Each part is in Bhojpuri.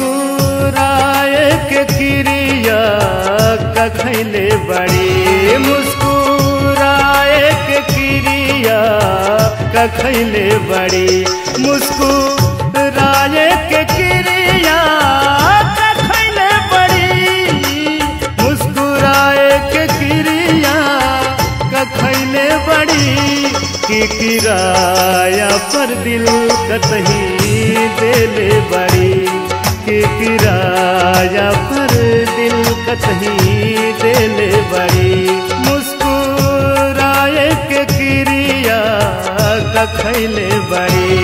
मुस्कुराए के क्रिया कखैले बड़ी, मुस्कुराए के क्रिया कखैले बड़ी, मुस्कुराए के क्रिया कखैले बड़ी, मुस्कुराए के क्रिया कखैले बड़ी, कि किराया पर दिल कतही देले बड़ी, कि किराया पर दिल कतही देले बड़ी। मुस्कुराए के क्रिया कखैले बड़ी।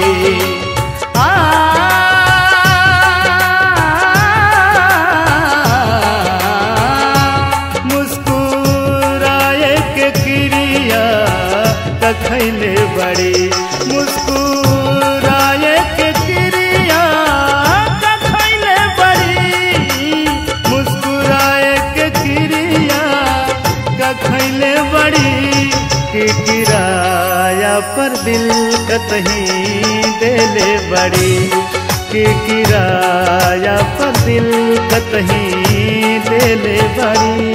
आ मुस्कुराए के क्रिया कखैले बड़ी, मुस्कुराए के क्रिया कखैले बड़ी, मुस्कुराए के क्रिया कखैले बड़ी, कि किराया पर दिल कतही देले बड़ी, कि किराया पर दिल कतही देले बड़ी।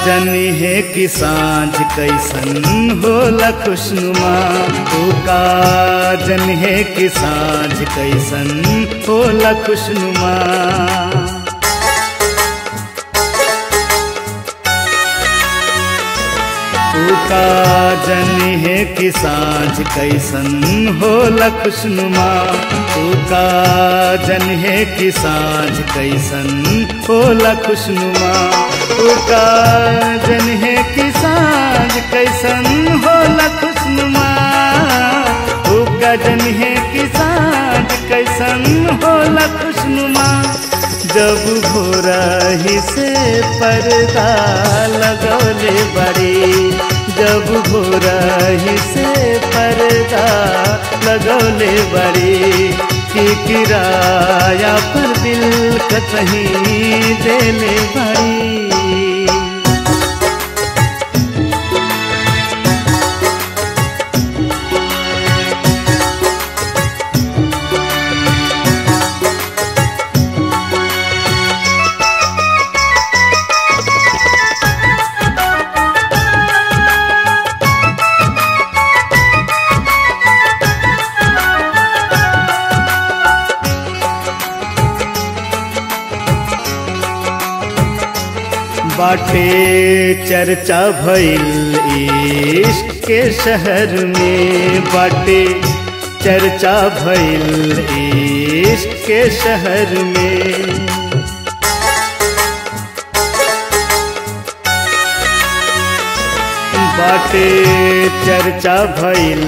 जनी है कि सांझ कैसन होला खुशनुमा, का जन है कि सांझ कैसन होला खुशनुमा। का जन है कि सांझ कैसन होला खुशनुमा, का जन है कि सांझ कैसन होला खुशनुमा, का जन है कि सांझ कैसन होला खुशनुमा, का जन है कि सांझ कैसन होला खुशनुमा। जब भोरही से पर्दा लगौले बड़ी, जब भोरही से पर्दा लगौले बड़ी, कि किराया पर दिल कतही देले बड़ी। बाटे चर्चा भइल इश्क के शहर में, बाटे चर्चा भइल इश्क के शहर में। बाटे चर्चा भइल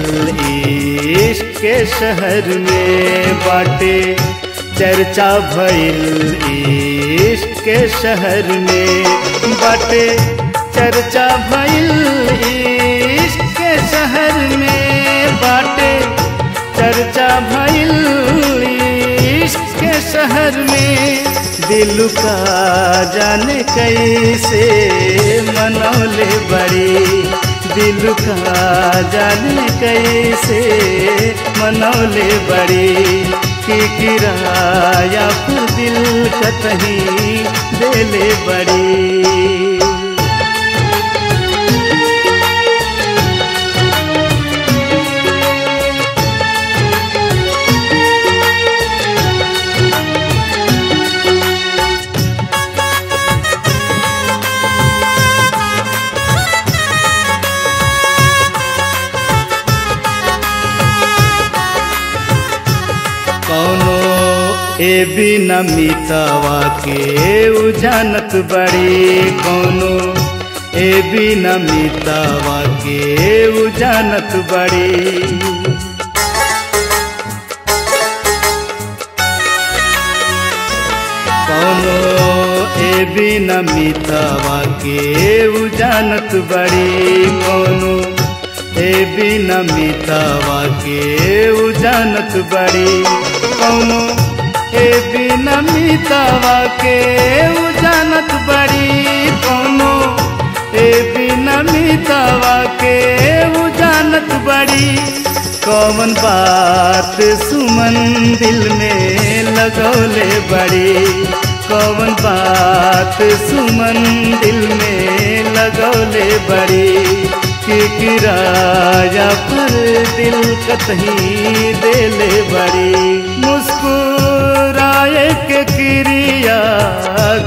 इश्क के शहर में, बाटे चर्चा भइल इश्क के शहर में, बाटे चर्चा भइल इश्क के शहर में, बाटे चर्चा भइल इश्क के शहर में। दिल का जाने कैसे मनौले बड़ी, दिल का जाने कैसे मनौले बड़ी कि किराया पर दिल कतही देले बड़ी। कौनो ए बिना मितवा के उजानत बड़ी, कौनो ए बिना मितवा के उजानत बड़ी। कौनो ए बिना मितवा के उजानत बड़ी, कौनो ए बिना मितवा के उजानत बड़ी, कौनो ए बिना मितवा के उजानत बड़ी, कौनो ए बिना मितवा के उजानत बड़ी। कौन बात सुमन दिल में लगौले बड़ी, कौन बात सुमन दिल में लगौले बड़ी कि किराया पर दिल कतही देले बड़ी। मुस्कुराए के क्रिया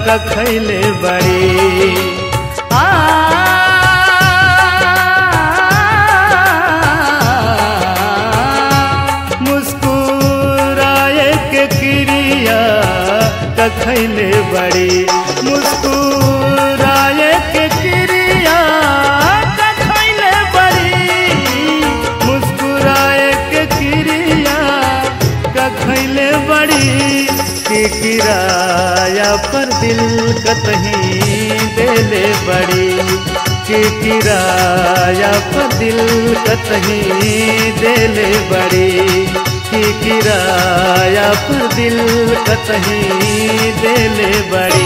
कखैले बड़ी, आ मुस्कुराए के क्रिया कखैले बड़ी, मुस्कुराए के क्रिया कखैले बड़ी, मुस्कुराए के क्रिया कखैले बड़ी कि किराया पर दिल कतही देले बड़ी, कि किराया पर दिल कतही देले बड़ी, कि किराया पर दिल कतही देले बड़ी।